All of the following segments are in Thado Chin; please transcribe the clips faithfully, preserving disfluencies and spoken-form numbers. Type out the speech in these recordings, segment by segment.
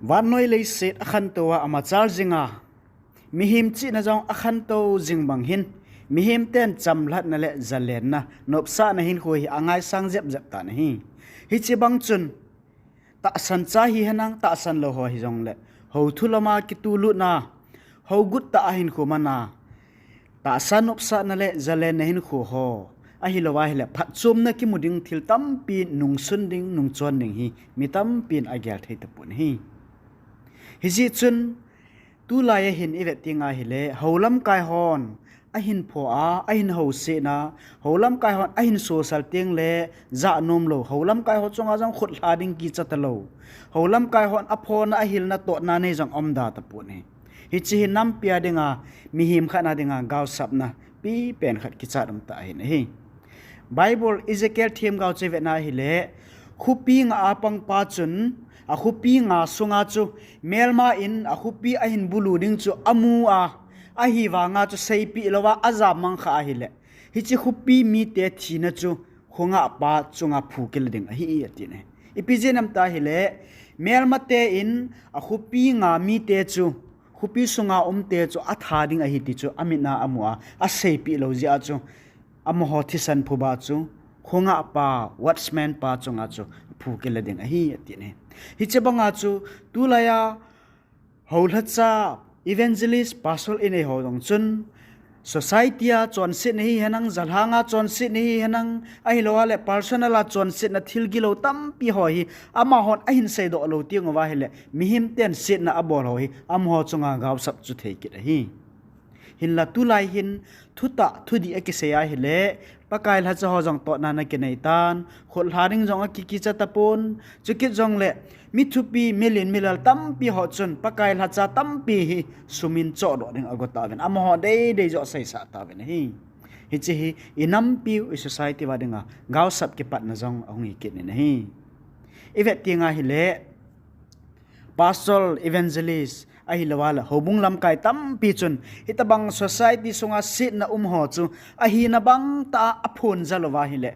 Vannoi leiset akhantou a amachal jinga, mihem chihna jong akhantou jing bang hin, mihem ten chamlhatna le zalenna, nopsahna hinkho hi angaisang jepjep tan ahi. Hiche bang chun, tahsan cha hihen lang, tahsan lou ho hijongle, hou thu lama kitulutna, hou gut tah a hinkho mana, tahsa nopsahna le zalenna hinkho ho, ahilou ahile, phatchomna kimu ding thil tampi nungsun ding, nungchon ding hi, mi tampin agel thei tapon ahi. Hijeh chun, tulai a hin ivet tenga hile, hou lamkai hon, ahin pho a, ahin housetna, hou lamkai hon, ahin sosal tengle, jah nom lou, hou lamkai ho chunga jong khutlha ding kicha talou. Hou lamkai hon, aphona, ahilna, tohna nei jong aumda tapon ahi. Hiche hi nampi a dinga, mihem khat na dinga, gaosapna, pipen khat kichat um tah ahin ahi. Bible Ezekiel themgao chu ivet na hile, khopi nga a pangpa chun, akhopi nga sunga chu, melma in akhopi ahin bulu ding chu amu a, ahivanga chu seipeh louva ajam mang kha ahile, hiche khopi mite thina chu, khongahpa chunga phu kila ding ahi, atin ahi. Ipi jeh ham tia hile, melmate in akhopi nga mite chu, khopi sunga umte chu atha ding ahi ti chu amit a amu a, aseipeh lou jeh a chu, amaho thisan phuba chu, khongahpa, watchman pa chunga chu phu kila ding ahi, atin ahi. Hiche banga chu, tulai a, houlhacha, evangelist, pastor inei ho jong chun, society a chonsetna hihen lang, jalhang a chonsetna hihen lang, ahilou ahile personal a chonsetna thil gilou tampi ho hi, amahon ahin seidoh lou tenguva hile, mihem ten setna abol ho hi, amaho chunga gaosap chu thei kit ahi. Hinla tulai hin, thutah, thudih akisei ahile, Pakai lhacha ho jong tohna ana kinei tan, khutlha ding jong akikicha tapon, chukit jongle, mi thupi, mi lin, mi lal tampi ho chun, Pakai lhacha tampi hi, sum in chohdoh ding ago tauvin, amaho deidei joh seisah tauvin ahi. Hiche hi, inampiu, i society uva dinga, gaosap kipatna jong ahung hi kit in ahi. Ivet tenga hile, pastor, evangelist, ahilou ahile, houbung lamkai tampi chun, hitobang society sunga setna um ho chu, ahina bangtah a aphon jal uva hile,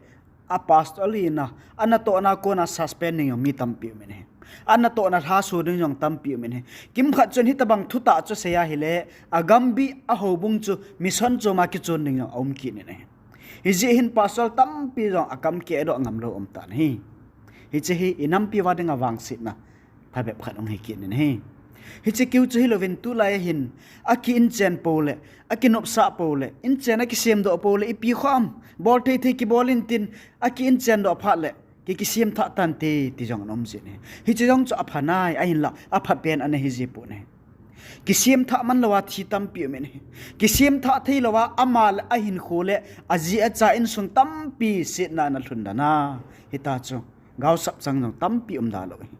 a pastor hina, anatohna kona suspend ding jong mi tampi umin ahi. Anatohna lhaso ding jong tampi umin ahi. Kimkhat chun hitobang thutah chu asei ahile, agambih, ahoubung chu mission choma kichon ding jong aum kit in ahi. Hijeh hin pastor tampi jong akam kehdoh ngamlou um tan ahi. Hiche hi inampi uva dinga vangsetna phabep khat hung hi kit in ahi. Hiche keu chu hilouvin tulai a hin, aki inchen pou le, aki nopsah pou le, inchen akisemdoh pou le, ipi kho ham, bol thei thei kibol intin, aki inchendoh phat le, ki kisemthah tante, ti jong ana um jin ahi. Hiche jong chu apha nai, ahinla, aphapen ana hiji pon ahi. Kisemthah manlouva thi tampi umin ahi. Kisemthah theilouva ama le ahinkho le, aji acha insung tampi setna ana lhundan a. Hita chu, gaosap chang jong tampi umda lou ahi.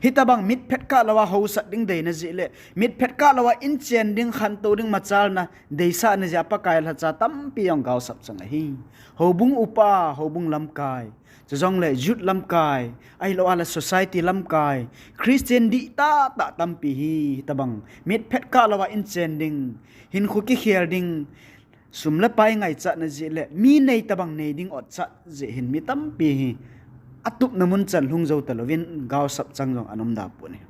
Hitobang mitphet kah louva housat ding deina jeh le, mitphet kah louva inchen ding, khantou ding, machalna deisahna jeh a Pakai lhacha tampi jong gaosap chang ahi. Houbung upa, houbung lamkai, chujongle youth lamkai, ahilou ahile society lamkai, Christian dihtah tah tampi hi, hitobang mitphet kah louva inchen ding, hinkho kikhel ding, sum le pai ngaichatna jeh le, mi nei tobang nei ding otchat jeh hin mi tampi hi, atupna mun chan lhung jou talouvin gaosap chang jong ana umda pon ahi.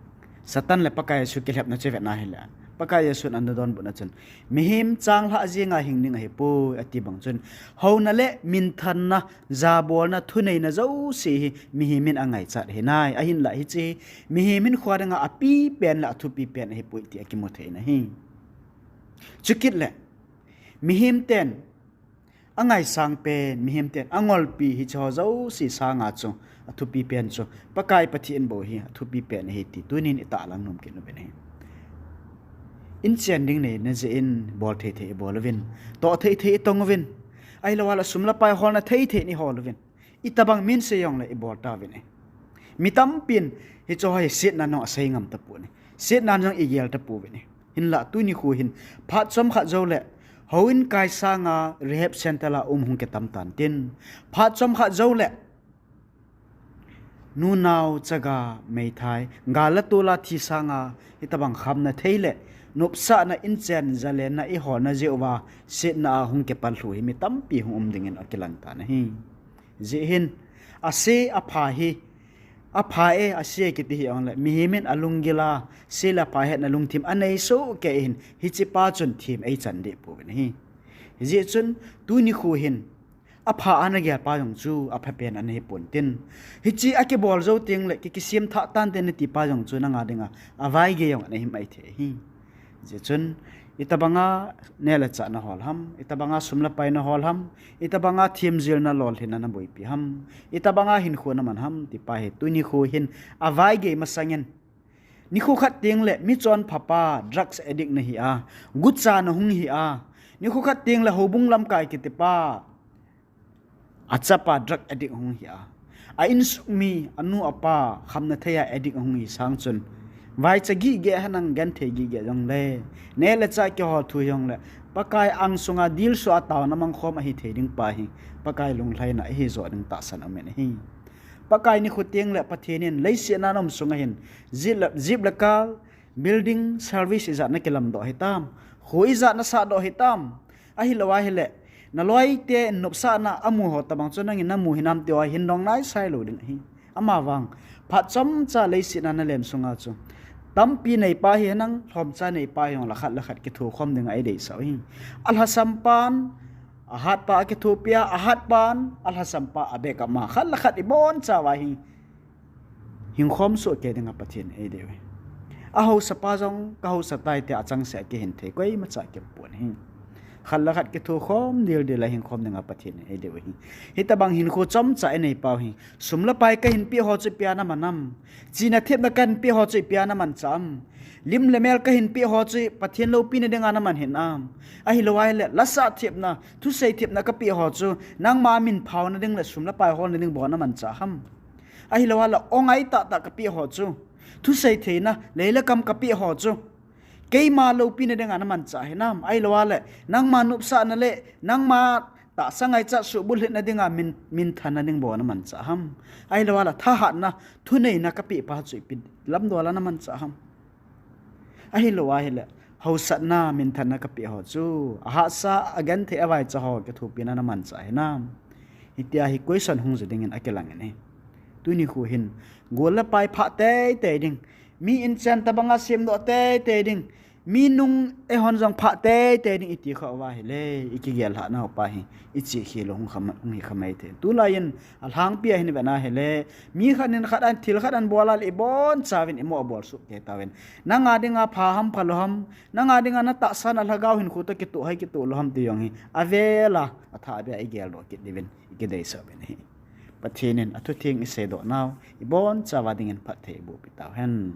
Satan le Pakai Jesu kilhepna chu ivet na hile, Pakai Jesun ana donbutna chun, mihem changlhah jenga hing ding ahipoi, ati bang chun, houna le minthanna, jabolna, thuneina jouse hi mihem in angaichat ahi nai, ahinla hiche hi mihem hinkho dinga apipen le athupipen ahipoi ti akimu thei in ahi. Chukit le, mihem ten angaisang pen, mihem ten angolpi hiche ho jouse sanga chu, athupipen chu, Pakai Pathen bou hi athupipen ahi ti tunin itahlang nom kit uvin ahi. Inchen ding neina jeh in bol thei thei ibol uvin, toh thei thei itong uvin, ahilou ahile sum le pai holna thei thei in ihol uvin, itobang min sei jongle ibol tauvin ahi. Mi tampin hiche ho hi setnan jong asei ngam tapon ahi. Setnan jong igel tapouvin ahi. Hinla tuni khu hin phat chomkhat joule, houin kai sanga rehab center a um hung kitam tan tin, phat chomkhat joule, nunao, chaga, meithai, gal le tol a thi sanga hitobang khamna thei le nopsahna, inchen, zalenna, iholna jeh uva setna a hung kipal lhu hi mi tampi hung um dingin akilang tan ahi. Hijeh hin, ase apha hi apha e, ase e kiti hijongle, mihem in alunggil a, se le pha hetna lungthim anei sohkei hin, hiche pa chun them eichan deh pouvin ahi. Hijeh chun, tuni kho hin, apha a nagel pa jong chu aphapen ana hi pontin, hiche akibol jou tengle ki, kisem thah tante nati pa jong chu nanga dinga avaigei jong ana hi maithei ahi. Hijeh chun, itobanga neh le chah nahol ham, itobanga sum le pai nahol ham, itobanga themjilna lolhinna naboipi ham, itobanga hinkho naman ham ti pa hi tuni kho hin avaigei masangin, nikho khat tengle michonpha pa, drugs addict nahi a, gucha nahung hi a, nikho khat tengle houbung lamkai kiti pa, achapa drug addict hung hi a, a insung mi, anu apa khamna thei a addict hung hi sang chun, vaicha gihgeh henlang genthei gihgeh jongle, neh le chah kihol thu hijongle, Pakai angsunga dilsu a taona mangkhom ahithei ding pa hi, Pakai lunglhaina ahi joh ding tahsan aumin ahi. Pakai nikho tengle Pathen in leiset a naum sunga hin, jeep le, jeep le car, building, service ijat nakilamdoh hitam, kho ijat nasahdoh hitam, ahilou ahile, naloite nopsahna amu ho tobang chu nangin namu hinam ti ho hin dong naisai lou ding ahi. Amavang, phat chomcha leiset a nalem sunga chu, tampi neipa hi henlang, lhomcha neipa hijongle khat le khat kithokhom dinga eideisah u ahi. Alhasam pan ahatpa akithopi a, ahatpan alhasam pa a backup ma, khat le khat ibonchauva hi hingkhom sohkei dinga Pathen in eidei u ahi. Ahaosapa jong kahaosa tai tia achangseh a kihin thei koimacha kimpon ahi. Khat le khat kithokhom dildil a hingkhom dinga Pathen in eidei u ahi. Hitobang hinkho chomcha inei pau hi, sum le pai kahin peh ho chu ipi a naman am? Chihna thepna kahin peh ho chu ipi a namanchah am? Lim le mel kahin peh ho chu Pathen loupina dinga naman hih nam? Ahilou ahile, lasah thepna, thusei thepna kapeh ho chu nangma minphaona ding le sum le pai holna ding bou namanchah ham? Ahilou ahile, o ngai tahtah kapeh ho chu, thusei theina, lei le kam kapeh ho chu keima loupina dinga namanchah hinam? Ahilou ahile, nangma nopsahna le nangma tahsa ngaichat suhbulhitna dinga min, minthanna ding bou namanchah ham? Ahilou ahile, thahatna, thuneina kapeh pa chu ipi lamdol a namanchah ham? Ahilou ahile, haosatna, minthanna kapeh ho chu ahahsa, agenthei, avaicha ho kithopina namanchah hinam? Hitia hi question hung ji dingin akilangin ahi. Tuni kho hin, gol le pai phah teitei ding, mi inchen tobanga semdoh teitei ding, mi nung eihon jong phah teitei ding iti khah uva ahile, ikigel lhahna ho pa hi ichihkhel u hung kha, hung hi kha maithei. Tulai in alhangpi a hin vet na ahile, mi khat in khat a thil khat ahin bol a le ibonchauvin imoh bol sohkei tauvin, nanga dinga pha ham phalou ham, nanga dinga natahsa na lhagao hinkho toh kitoh hai kitoh lou ham ti jong hi avel a athah beh a igeldoh kit diuvin ikideisah uvin ahi. Pathen in athutheng iseidoh nau ibonchauva dingin phatthei eibohpi tauhen.